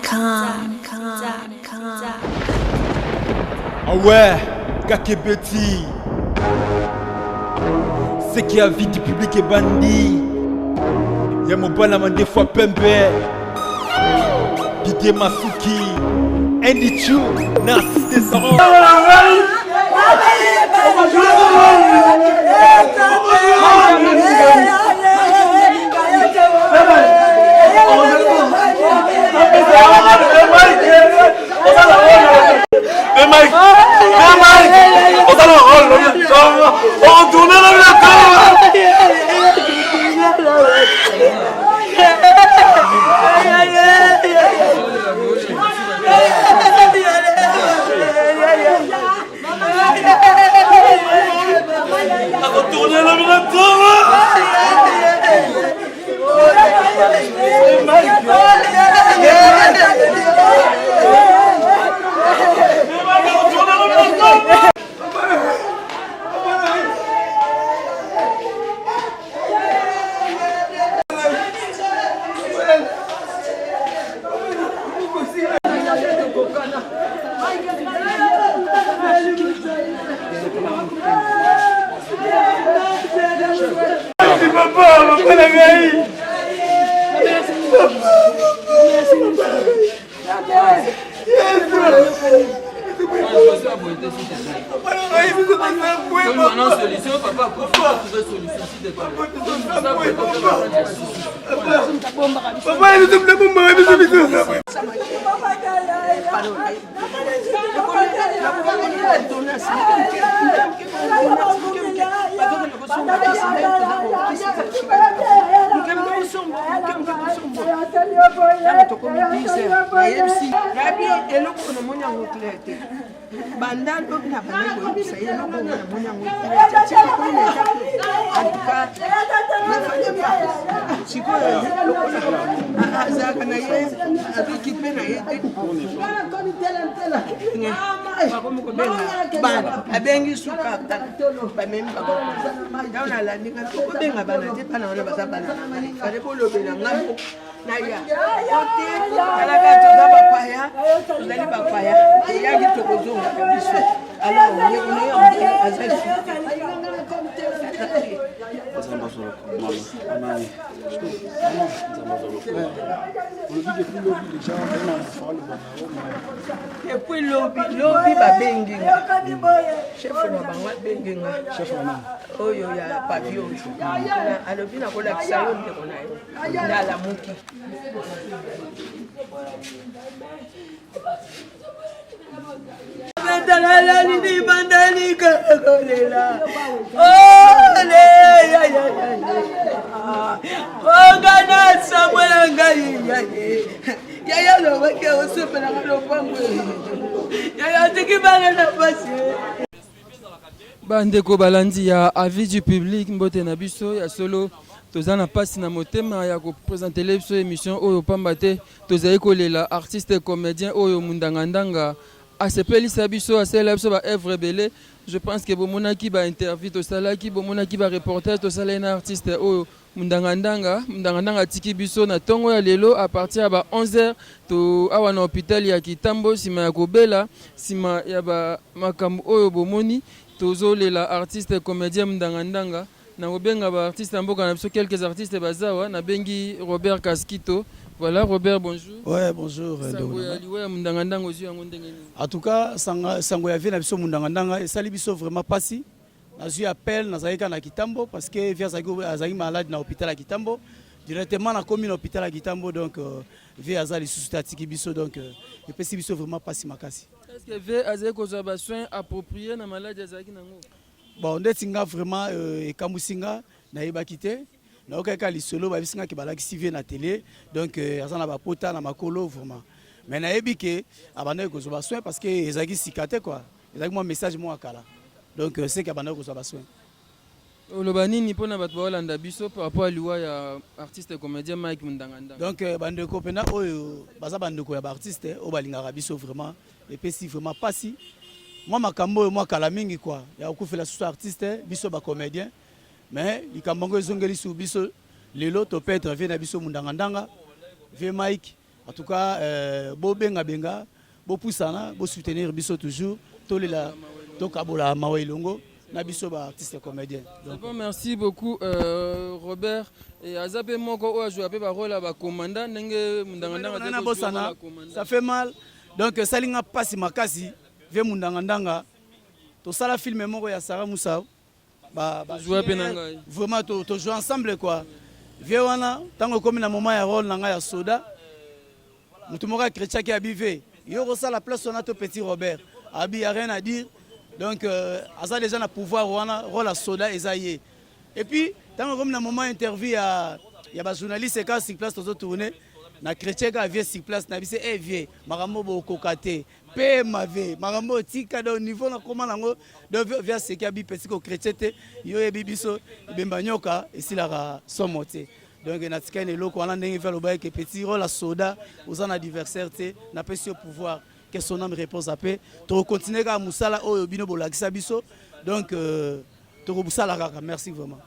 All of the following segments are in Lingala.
Com. Ah ouais, Kakebeti. Ce qui a vie du public est bandit. Ya mobala mandefu ya pembe. Didier Masuki. Andy Chu. Narcisse Desarans. Eloko namoni yango clair te banda lobi na bandi koyebisa ye eloko ngo namoni yango clair te antuka nafale pa sikoyo lokola azalaka na ye azokipe na ye te bakomi kobenga bana abengi suka bamemi bango ntango nalandi ngai okobenga bana te bana wana baza bana na ngai fale bolobela ngai mpo naya ote alaka toza bapaya tozali bapaya eyaki tokozongaka biso alors ndeko na yo aza Depuis lobi lobi babengi nga chef na bango abengi nga oyo ya pavi oyo alobi nakolakisa yo ndeko na yo nde alamuki. Ogana samuel ngai yaya alobaki osepelaka lopango yaya atiki bana na pasi. Bandeko balandi ya avis du public, mbote na biso. Ya solo, toza na mpasi na motema ya kopresentele biso émission oyo, pamba te tozali kolela artiste comédien oyo Mundangandanga. Asepelisa biso, asalela biso ba œuvre ebele. Je pense que bomonaki ba interview tosalaki, bomonaki ba reportage tosalaki na artiste oyo Mundangandanga. Mundangandanga atiki biso na ntongo ya lelo à partir ya ba 11h to awa na hôpital ya Kitambo, nsima ya kobela, nsima ya ba makambo oyo bomoni. Tozolela artiste comédien Mundangandanga. Na kobenga ba artiste ya mboka na biso, quelques artistes bazawa. Nabengi Robert Kaskito. Voilà, Robert, bonjour. Ouais, bonjour. Sango ya liwa ya Mundangandanga, ozwi yango ndenge nini? En tout cas, sango ya vie na biso Mundangandanga esali biso vraiment pasi. Nazwi appel, nazalaki kaka na Kitambo parce que vie azalaki malade na hôpital ya Kitambo. Directement nakomi na hôpital ya Kitambo, donc vie aza lisusu te, atiki biso, donc epesi biso vraiment pasi makasi. Est-ce que vie azali kozwa ba soins appropriés na maladie azalaki nango? Bon, ndeti nga vraiment ekamwisi nga, nayebaki te. Nayokaki kaka lisolo, bayebisi nga ke balakisi vie na télé, donc aza na bapota na makolo vraiment. Mais nayebi ke abandaki kozwa ba soins parce que ezalaki sika te quoi. Ezalaki mwa message moko ya kala. Donc c'est que abandaki kozwa ba soins. Oloba nini mpona bato baolanda biso par rapport ya liwa ya artiste comédien Mike Mundangandanga? Donc bandeko mpena oyo baza bandeko ya baartiste oyo balingaka biso, vraiment epesi vraiment pasi. Mwa makambo oyo mwa kala mingi quoi, ya kokufela susu artiste, biso bacomédien. Mais likambo yango ezongeli su biso lelo, toperdre vie na biso Mundangandanga, vie Mike. En tout cas, euh, bobenga benga, bopusana, bo soutenir biso toujours, tolela tokabola mawa elongo na biso ba artiste comédien. Donc, bon, merci beaucoup euh, Robert. Et aza pe moko oyo ajoua pe ba rôle ya ba commandant ndenge mundanga ndanga na bosana, ça fait mal. Donc esali nga pasi makasi, vie mundanga ndanga. Tosala film moko ya Sarah Moussa ba, ba Tojoua pe na ngai. Vraiment to, to joue ensemble quoi. Vie wana tango ekomi na moment ya rôle na ngai ya soda. Mutu moko akretiaki abi ve yo okosala place wana to petit Robert. Abi ya rien à dire. Donc euh, aza déjà na pouvoir wana rôle ya soda eza ye. Et puis tango ekomi na moment interview ya ya ba journaliste ka sur place tozo tourner na chrétien ka vie sur place na bise eh vie makambo bokoka te pema ve makambo otika donc niveau nakoma nango donc vie aseki abi pesi ko chrétien te yo oyebi biso ebemba nyoka esilaka somo te donc natikali na eloko wana ndenge vie alobaki ke petit role ya soda oza na adversaire te napesi yo pouvoir que son âme repose à paix tokokontinue kaka mosala oyo bino bolakisa biso donc euh, tokobosala kaka merci vraiment.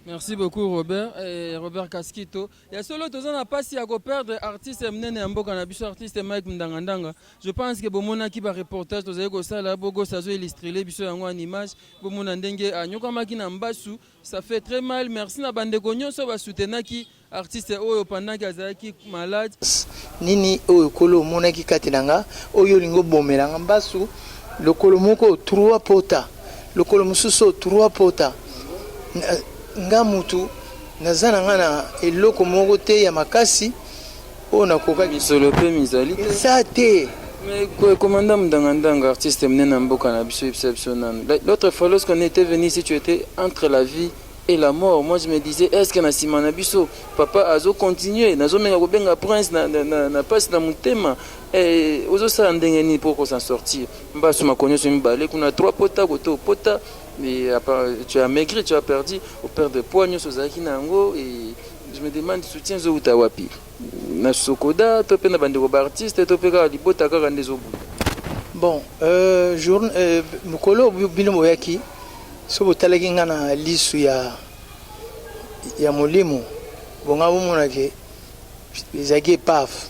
Merci beaucoup Robert eh, Robert Kaskito. Ya solo toza na pasi ya ko perdre artiste munene ya mboka na biso artiste Mike Mndangandanga. Je pense que bomonaki ba reportage tozali kosala Bogos azo illustrer biso yango en image bomona ndenge anyokamaki na mbasu ça fait très mal. Merci na bandeko nyonso ba soutenaki artiste oyo pendant que azalaki malade. Nini oyo Nkolo omonaki kati na nga oyo olingi obomela nga mbasu lokolo moko oyo trois pota lokolo mosusu oyo trois pota nga mutu naza na nga na eloko moko te ya makasi oyo nakokaki Misolo pe mizali te. Eza te. Mais commandant Mundanga Ndanga, artiste munene ya mboka na biso, yebisa biso nanu. L'autre fois lorsqu'on était venu ici, tu étais entre la vie et la mort. Moi je me disais, est-ce que na sima na biso papa azo continuer, nazo menga kobenga prince na na na, na pasi na motema. Eh, ozo sala ndenge nini pour ko s'en sortir? Mbasu makolo nyonso mibale kuna trois pota koto pota mais à part, tu as maigri, tu as perdu, au perdre poids nyonso ozalaki na yango et je me demande soutien ezowuta wapi? Na Sokoda to pe na bandeko ba artiste to pe kaka libota kaka nde ezobunda? Bon, euh, jour, euh, mokolo bino boyaki soki botalaki nga na lisu ya ya molimo bonga bomona ke ezalaki epave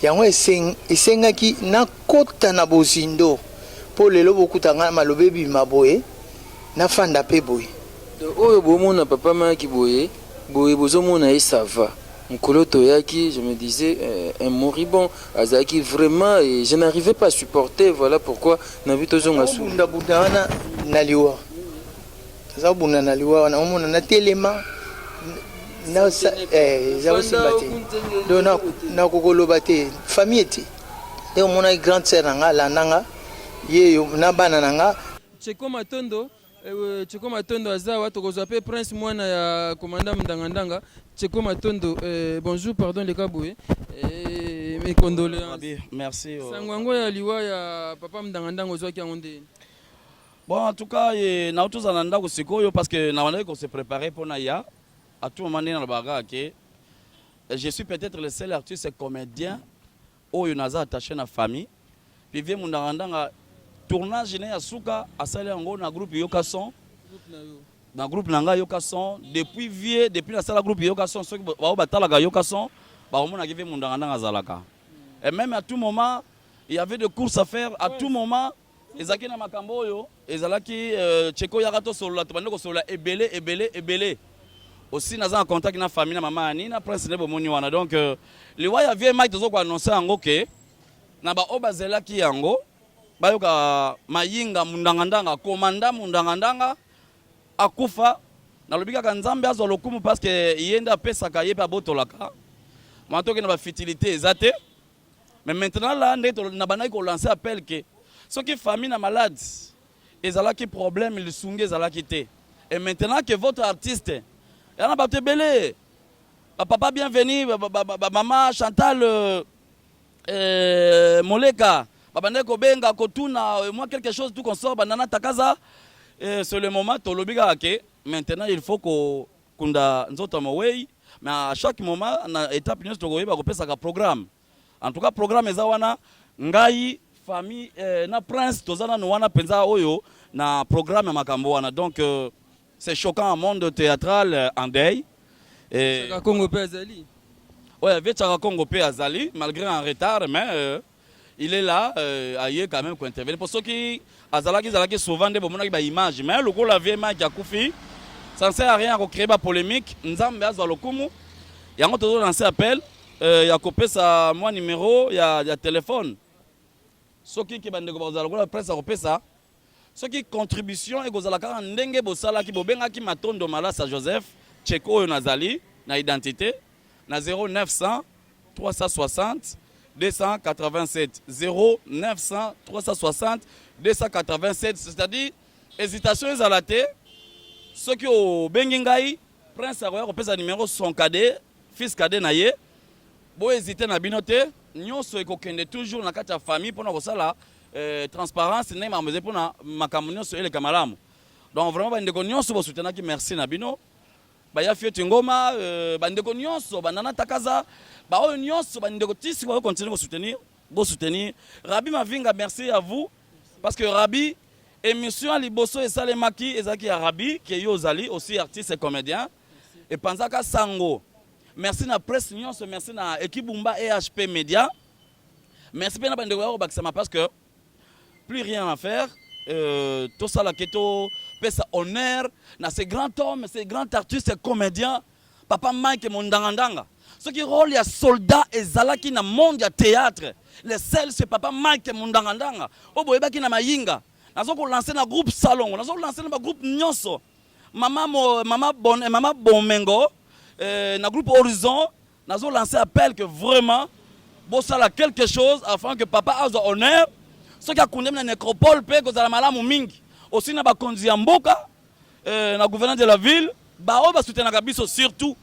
yango eseng, esengaki nakota na bozindo mpo lelo bokuta nga maloba ebima boye nafanda mpe boye. Donc oyo bomona papa Mike boye boye bozomona ye ça va mokolo toyaki je me disais euh, un moribond azalaki vraiment et je n'arrivais pas à supporter voilà pourquoi nabi tozonga su bunda bunda wana na liwa naza kobunda na liwa wana omona natelema eh, eza kosimba te donc nakokoloba te famille te nde omonaki grande sœur na nga alanda nga ye na bana na nga. Cheko Matondo eh, Cheko Matondo aza awa tokozwa pe Prince mwana ya commandant Mundanga Ndanga Cheko Matondo eh, bonjour pardon leka boye eh, mes condoléances. Merci. Euh. Sango yango ya liwa ya papa Mundanga Ndanga ozwaki yango nde? Bon en tout cas eh, na tozala na ndako sikoyo parce que na bandaki ko se préparer pona ya à tout moment ndenge nalobaka kaka ke je suis peut-être le seul artiste comédien oyo naza attache na famille puis vieux Mundanga Ndanga tournage ne ya suka asali yango na groupe Yoka Son na groupe na nga Yoka Son depuis vieux depuis nasala groupe Yoka Son soki bao batalaka Yoka Son bakomonaki vieux Mundanga Ndanga azalaka et même à tout moment il y avait des courses à faire à tout moment ezalaki na makambo oyo ezalaki euh, cheko yaka tosolola tobandi kosolola ebele ebele ebele aussi naza na contact na famille na mama ani na prince nde bomoni wana donc euh, liwa ya vieux Mike tozo ko annoncer yango ke na ba oyo bazelaki yango bayoka mayinga mundangandanga komanda mundangandanga akufa nalobi kaka nzambe azwa lokumu parce que ye nde apesaka ye mpe abotolaka mwa tokende ba futilité eza te. Mais maintenant là nde na bandaki ko lancer appel que soki famille na malade ezalaki problème lisungi ezalaki te et maintenant que votre artiste ya na bato ebele ba papa bienvenue ba, ba, ba, ba mama Chantal euh, euh, Moleka babandaki kobenga kotuna euh, moi quelque chose tout consort banana takaza euh, c'est le moment tolobi kaka ke maintenant il faut ko kunda nzoto ya moweyi mais à chaque moment na étape nyonso tokoyeba kopesaka programme en tout cas programme eza wana ngai famille eh, na prince toza nanu wana mpenza oyo na programme ya makambo wana donc euh, c'est choquant en monde théâtral euh, en deuil et Congo mpe azali. Oyo vieux Chaka Congo pe azali malgré en retard mais euh, il est là euh, aye quand même kointervenir po soki azalaki ezalaki souvent nde bomonaki ba image mais lokola vieux Mike akufi, ça ne sert à rien ya kocréer ba polémique. Nzambe azwa lokumu. Yango tozo lancer appel euh, ya kopesa mwa numero ya telefone soki ke bandeko bakozala lokola presse ya kopesa soki contribution ekozala kaka ndenge bosalaki, bobengaki Matondo Malasa Joseph Cheko oyo nazali na identité na 0900 360 287, 0900 360 287, c'est-à-dire hésitation ezala te. Soki obengi ngai, Prince akoya kopesa numéro, son cadet, fils cadet na ye. Bohésite na bino te, nyonso ekokende toujours na kati ya famille mpona kosala transparence ndenge makambo ezali, mpona makambo nyonso eleka malamu. Donc vraiment, bandeko nyonso bosoutenaki, merci na bino. Baya Fioti Ngoma, bandeko nyonso banana takaza, baoyo nyonso bandeko tisi bayo continuer kosoutenir, bosoutenir Rabi Mavinga. Merci à vous, parce que Rabi, émission ya liboso esalemaki ezalaki ya Rabi, ke yo ozali aussi artiste et comédien, epanzaka sango. Merci na presse nyonso, merci na équipe Bumba ehp Média, merci mpe na bandeko ya kobakisama, parce que plus rien à faire. Tosalaki topesa honneur na ce grand homme, ce grand artiste et comédien, papa Mike Mondangandanga. Soki rôle ya soldat ezalaki na monde ya théâtre, le seul, c'est papa Mike Mondangandanga oyo boyebaki na Mayinga. Nazo kolancer na groupe Salongo, nazo kolancer na bagroupe nyonso, mama, mo, mama, bon, mama Bomengo, na groupe Horizon, nazo lancer appel que vraiment bosala quelque chose afin que papa azwa honneur. Soki akundemi na nécropole mpe kozala malamu mingi. Aussi na bakonzi ya mboka, na gouverneur de la ville, baoyo basoutenaka biso surtout,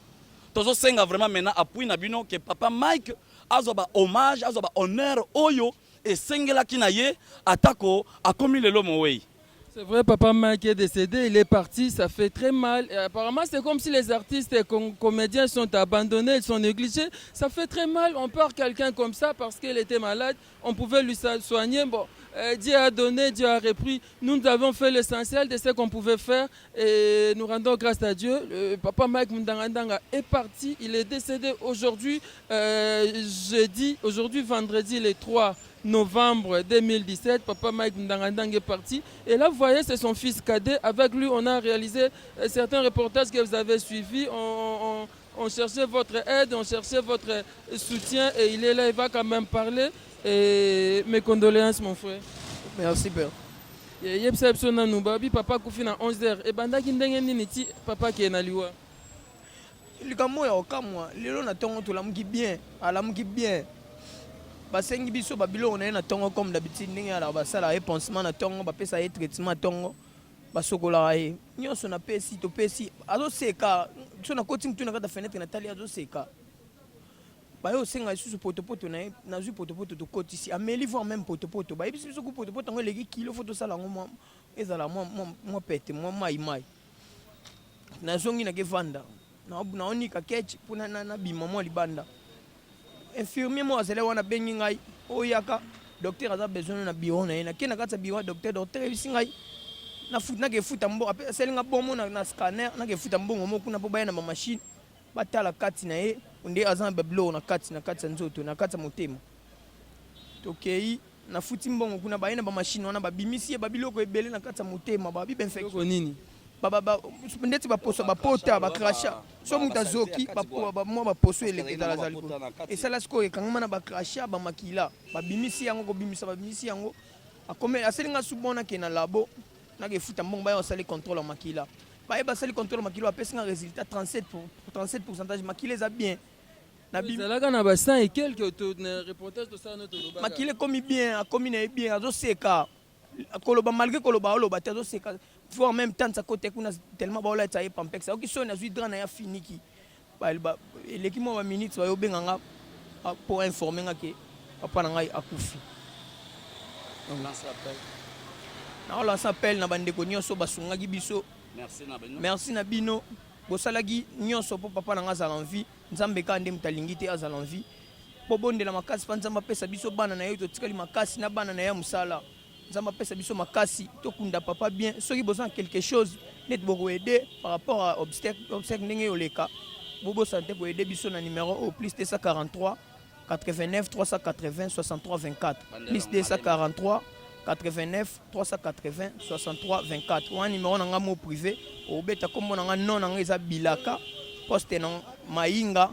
tozosenga vraiment maintenant appui na bino ke papa Mike azwa bahommage, azwa bahonneur oyo esengelaki na ye, atako akomi lelo mowei. C'est vrai, papa Mike est décédé, il est parti, ça fait très mal. Et apparemment, c'est comme si les artistes et comédiens sont abandonnés, ils sont négligés. Ça fait très mal, on perd quelqu'un comme ça parce qu'il était malade, on pouvait lui soigner. Bon, Dieu a donné, Dieu a repris. Nous, nous avons fait l'essentiel de ce qu'on pouvait faire et nous rendons grâce à Dieu. Le papa Mike Mundangandanga est parti, il est décédé aujourd'hui, jeudi, aujourd'hui vendredi le 3 novembre 2017, papa Mike Ndangandang est parti. Et là, vous voyez, c'est son fils cadet. Avec lui, on a réalisé certains reportages que vous avez suivis. On cherchait votre aide, on cherchait votre soutien et il est là, il va quand même parler. Et mes condoléances, mon frère. Merci, père. Yebisa biso nanu, babi papa akufi na 11 heures, ebandaki ndenge nini ti papa akee na liwa? Likambo oyo okamwa, lelo na ntongo tolamuki bien, alamuki bien, basengi biso babiloko na ye na ntongo comme d'habitude, ndenge alaka, basalaka ye pansement na ntongo, bapesa ye traitement ntongo, basokolaka ye nyonso. Napesi, topesi, azoseka. So nakoti mutu na kati ya fenêtre, natali, azoseka. Baye osenga lisusu potopoto na ye, nazwi potopoto, tokotisi, ameli, voire même potopoto. Bayebisi biso ku potopoto yango eleki kilo, faut tosala yango mwa ezala mwa pete, mwa mai mai. Nazongi, nakevanda, naonika ketch mpo nabima mwa libanda. Infirmier moko azali wana, abengi ngai: "Oyaka, docteur aza besoin na bureau na ye." Nake na kati ya bureau ya docteur. Docteur ayebisi ngai nakefuta mbongo, asali nga bomo na scanner, nakefuta mbongo moko kuna mpo baya na bamachine, batala kati na ye nde aza na babiloko na kati ya nzoto, na kati ya motema. Tokei, nafuti mbongo kuna, baye na bamachine wana, babimisi ye babiloko ebele na kati ya motema, babi bainfection. Nini? Ndeti baposo, bapota, bacrachats. So moto azoki mwa baposo ezalazali esala sikoyo ekangama na bacrachats, bamakila. Babimisi yango, kobimisa babimisi yango, asali nga su bon, nake na labo, nakefuta mbongo, baya basali contrôle ya makila. Baye basali contrôle ya makila, bapesi nga résultat 37, 37 pourcentage, makila eza bien. Ezalaka na ba 100 et quelque na reportage tosala no tolobaka. Makila ekomi bien, akomi na ye bien, azoseka, koloba malgré koloba oloba te, azoseka. Voire même temps akota kuna, tellement baolatisa ye pampers, ayoki soni, azwi drap na ye, afiniki. Eleki mwa baminutes, bayobenga nga mpo informe nga ke papa na ngai akufi. Naolance appel na bandeko nyonso basungaki biso. Merci na bino, bosalaki nyonso mpo papa na ngai azala en vie. Nzambe kaka nde moto alingi te azala en vie. Mpo bondela makasi mpa Nzambe apesa biso bana na ye, totikali makasi na bana na ye ya mosala. Nzambe apesa biso makasi, tokunda papa bien. Soki boza na quelque chose neti bokoaider par rapport à obsèque, obsèque ndenge oleka. Bobosana te koyede biso na numero oyo plus 243 89 380 63 24 plus 243 89 380 63 24 wana numero na nga mo privé. Obeta nkombo na nga, nom na nga eza Bilaka, poste na Mayinga,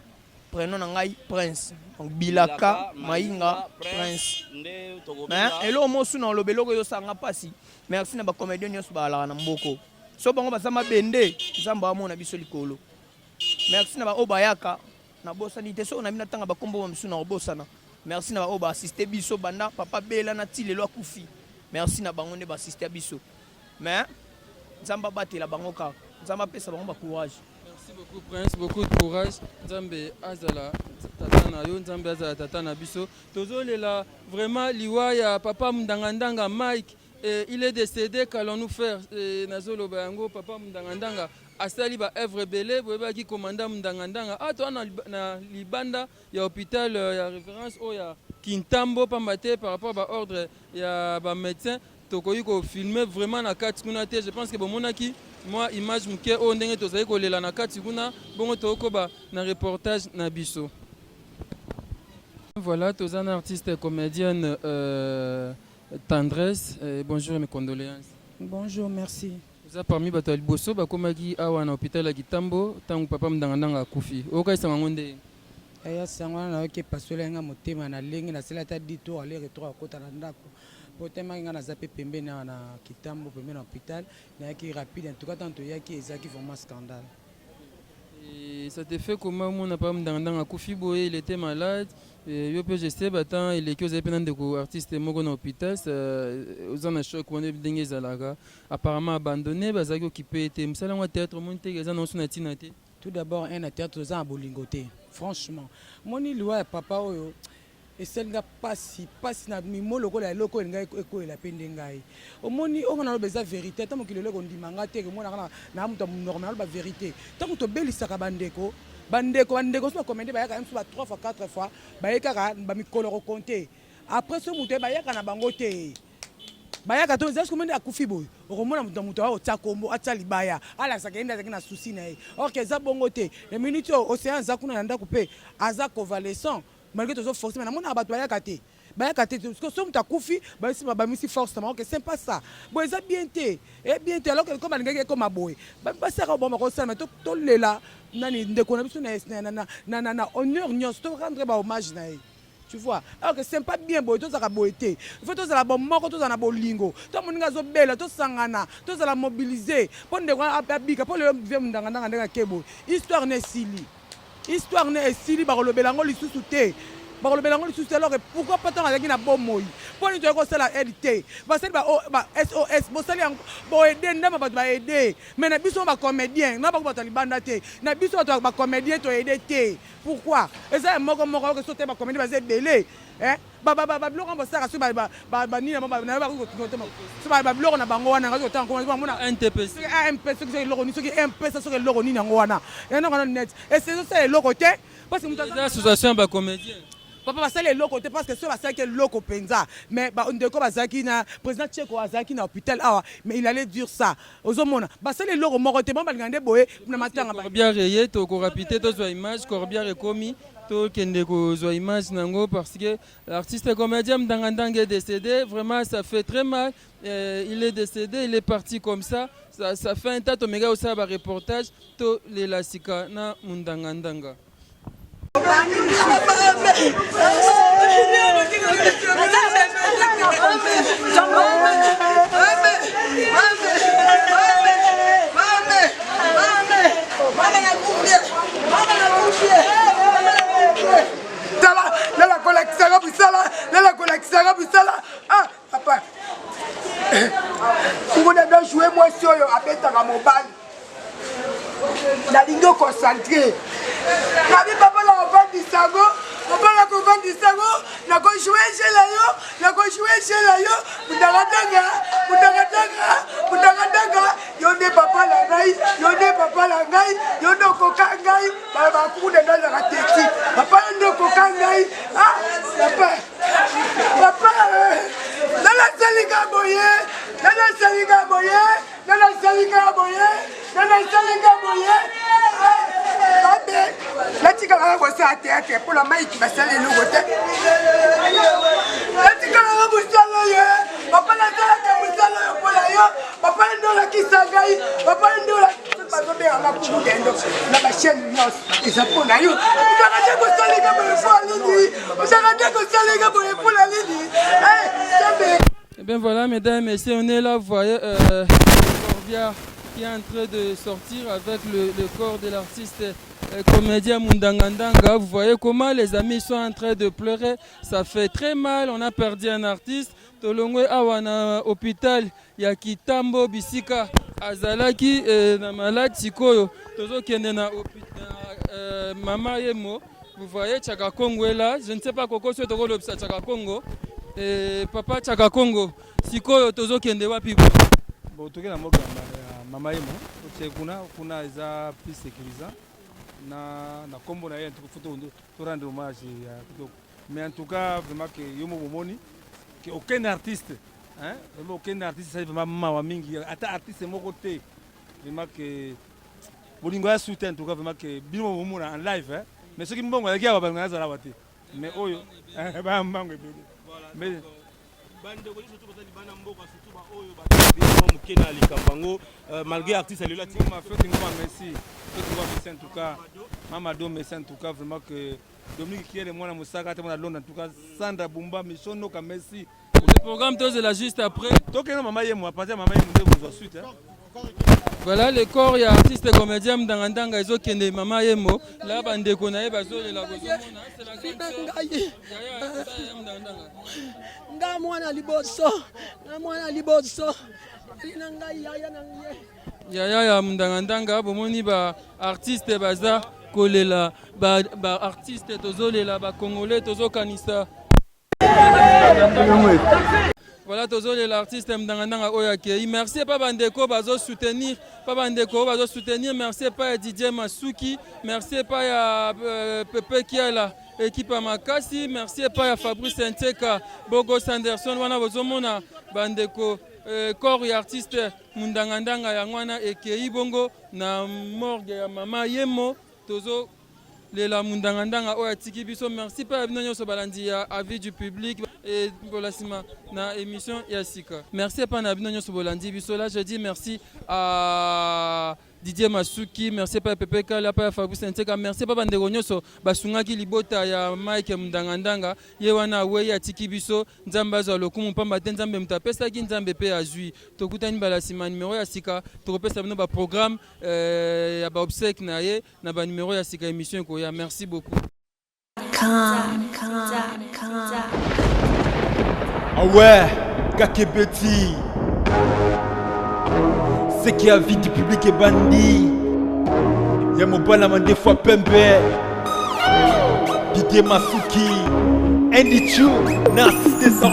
prénom na ngai Prince. Donc Bilaka Mayinga Prince. Mais eloko mosu na oloba, eloko ezosanga mpasi, merci na bacomédien nyonso bazalaka na mboko. So bango baza mabende, Nzambe amona biso likolo. Merci na baoyo bayaka, nabosani te. Soki na bino natanga bakombo bamisusu na kobosana. Merci na baoyo baassiste biso banda papa bela na ti lelo akufi. Merci na bango nde baassiste biso. Mais Nzambe abatela bango kaka, Nzambe apesa bango bacourage. Merci beaucoup Prince, beaucoup de courage. Nzambe azala tata na yo, Nzambe azala tata na biso. Tozolela vraiment liwa ya papa Mundangandanga Mike. Et il est décédé, qu'allons-nous faire? Et nazoloba yango, papa Mundangandanga asali ba œuvre ebele, boyebaki commandant Mundangandanga. Ah toi na, na libanda ya hôpital ya référence oyo ya Kintambo, pamba te par rapport ba ordre ya ba médecin tokoki kofilme vraiment na kati kuna te. Je pense que bomonaki mwa image moke oyo ndenge tozali kolela na kati kuna. Bongo tokokoba na reportage na biso. Voilà, toza na artiste comédienne Tendresse. Bonjour et mes condoléances. Bonjour, merci. Oza parmi bato ya liboso bakomaki awa na hôpital ya Kitambo ntango papa Mundangandanga akufi. Okayisanga yango nde? Eya, sango wana nayoki epasoli nga motema na ndenge nasali ata 10 tour aller retour akota na ndako, po temaki nga naza mpe pembeni awa na Kitambo, pembeni na hôpital. Nayaki rapide. En tout cas, ntango toyaki, ezalaki vraiment scandale. Et ça te fait comment omona papa Mundangandanga akufi boye? Il était malade. Yo mpe, je sais, batan eleki ozali mpe na ndeko artiste moko na hôpital, oza na choc wana ndenge ezalaka. Apparemment abandonné, bazalaki okipe te. Mosala yango ya théâtre, omoni teke eza nango so na ntina te? Tout d'abord, un na théâtre toza na bolingo te. Franchement, moni liwa ya papa oyo esali nga pasi, pasi na mimo lokola eloko oyo elingai ekweyela mpe nde ngai. Omoni oyo nga naloba eza vérité. Ata mokili eloko ndima nga te, emonaka na moto ya monoko, me naloba vérité. Ntango tobelisaka bandeko, bandeko, bandeko so bacomédien bayaka mosusu ba 3 fois, 4 fois, baye kaka bamikolo kokonte. Après so moto bayaka na bango te, bayaka to eza soki akufi boye, okomona moto na moto awa otia kombo, atia libaya, alakisaka ye nde azalaki na susi na ye. Or ke eza bongo te. Na minute oyo Océan aza kuna na ndako mpe aza convalescent, malgré tozoforce, mais namonaka bato bayaka te, bayaka te. So moto akufi, bamisi force na bango ke c'est pas ça boye, eza bien te, e bien te. Alors que comme alingaki ekoma boye, basaka bango bakosala, mais tolela nani ndeko na biso na honneur nyonso, to rendre bahommage na ye, tu vois. Alors que c'est pas bien boye, tozalaka boye te. Il faut tozala bomoko, tozala na bolingo. To moninga azobela, tosangana, tozala mobilisé mpo ndeko abika. Mpo lelo vie Mundangandanga ndenge ake boye, histoire na esili, histoire na esili, bakolobela yango lisusu te, bakolobela yango lisusu te. Alors pourquoi pas ntango azalaki na bomoi, mpo nini toyaki kosala aide te? Basali ba SOS, bosali yango, boaide ndambo, bato baaide, mais na biso bacomédien na bango, bato ya libanda te, na biso bato bacomédien toaide te. Pourquoi eza ya moko moko? Oke so te, bacomédien baza ebele. Babiloko wana bosalaka so banini so babiloko na bango wana, kotanga NTPC. Amp, soki eloko nini, soki mpesa, soki eloko nini, yango wana yango wana net ese ezosala eloko te, parce que moto association ya bacomédien. Papa, basali eloko te, parce que soki basalaki eloko mpenza, mais ndeko bazalaki na président Tcheko azalaki na hôpital awa, mais il allait dire ça. Ozomona basali eloko moko te, bango balinga nde boye na matanga. Corbillard eye, tokorapite tozwa image. Corbillard ekomi, tokende kozwa image nango, parce que l'artiste comédien Mdangandanga est décédé. Vraiment, ça fait très mal. Il est décédé, il est parti comme ça. Ça, ça fait un tas. Tomeka osala ba reportage, tolela sika na Mundangandanga. Tala, nala kolakisaka mosala, nala kolakisaka mosala. Ah papa, ngona da joue mwasi oyo abetaka mobali, nalingi oconcentre nabi papa na kovandisa ngo, papa na kovandisa ngo, nakojoue jeu na yo, nakojoue jeu na yo. Mundakatanga, mundakatanga, mundakatanga, yo nde papa na ngai, yo nde papa na ngai, yo nde okoka ngai. Bakuna nde azaka teti, papa, yo nde okoka ngai. Ah papa, papa, nanasalinga boye, nanasalinga boye, nanasalinga boye, nanasalinga boye. Nzambe. Basala théâtre mpo na Mike, basala eloko te. Etikalaka mosala oyo, papa. Nasalaka mosala oyo mpo na yo, papa. Nde olakisa ngai, papa. Nde bazobenganga kuku dendo na bachaine nyonso, eza mpo na yo. Ozaka te kosalinga boye mpo ya nini? Ozaka te kosalinga boye mpo na nini? Sambe. Eh bien voilà, mesdames et messieurs, on est là, vous voyez, Corbière qui est en train de sortir avec le corps de l'artiste comédien Mundangandanga. Vous voyez comment les amis sont en train de pleurer. Ça fait très mal, on a perdu un artiste. Tolongwe awa na hôpital ya Kitambo, bisika azalaki na malade. Sikoyo tozokende na hôpital Mama Yemo. Vous voyez Chaka Congo est là. Je ne sais pas koko soki tokolobisa Chaka Congo. Papa Chaka Congo, sikoyo tozokende wapi? Bon, toke na mboka ya Mama Yemo. Otie kuna, kuna eza plus sécurisant na nkombo na ye. Faut to rendre hommage ya kitoko. Mais en tout cas, vraiment que yo moko bomoni que aucun artiste, hein, vraiment aucun artiste esali vraiment mawa mingi, ata artiste moko te. Vraiment que bolingo ya soutien, en tout cas vraiment que bino bomona en live, hein. Mais soki mbongo azalaki awa, balingo azala awa te. Mais oyo bambango ebele, mais Bandeko nyonso to baza libanda mboka, surtout baoyo bato moke na likambo yango, malgré artiste alelo. Ngoma Feti, Ngoma merci, Feti Ngoma merci. En tout cas Mamado merci. En tout cas vraiment que Dominique Kiele, mwana mosaka te, mwana Londres. En tout cas Sandra Bumba Misonoka merci. Le programme tozela juste après. Tokende Mama Yemo, à partir ya Mama Yemo nde kozwa suite, hein. Voilà le corps ya artiste comédien Mundangandanga ezokende Mama Yemo. La bandeko na ye bazolela, bozomona, c'est la grande sœur. Ngai. Yaya, eza ya Mundangandanga. Nga mwana liboso, nga mwana liboso ali na ngai, yaya na ye. Yaya ya Mundangandanga. Bomoni ba artiste baza kolela, ba artiste tozolela, bacongolais tozokanisa. Voilà, tozolela artiste Mundangandanga oyo akei. Merci epa bandeko bazosoutenir, pa bandeko oyo bazosoutenir. Merci epa ya Didier Masuki, merci epa ya Pepe Kiala, équipe ya makasi. Merci epa ya Fabrice Nteka, Bogos Anderson. Wana bozomona bandeko, corps ya artiste Mundangandanga yango wana ekei bongo na morgue ya Mama Yemo. Tozo lela Mundangandanga oyo atiki biso. Merci mpe ya bino nyonso balandi ya Avis du public. E mbola nsima na émission ya sika. Merci epai na bino nyonso bolandi biso. Là je dis merci à Didier Masuki, merci epai ya Pepe Kala, epai ya Fabrice Nteka, merci epai bandeko nyonso basungaki libota ya Mike Mundangandanga. Ye wana awei, atiki biso. Nzambe azwa lokumu, pamba te Nzambe moto apesaki, Nzambe mpe azwi. Tokutani mbala nsima, numero ya sika. Tokopesa bino baprogramme ya baobsèque na ye na banumero ya sika, émission ekoya. Merci beaucoup. Com, com, com. Ah ouais, Kakebeti. Ce qui a vie du public ebandi. Ya mobala mandefu pembe. Didier Masuki. Andy Chu, Narcisse.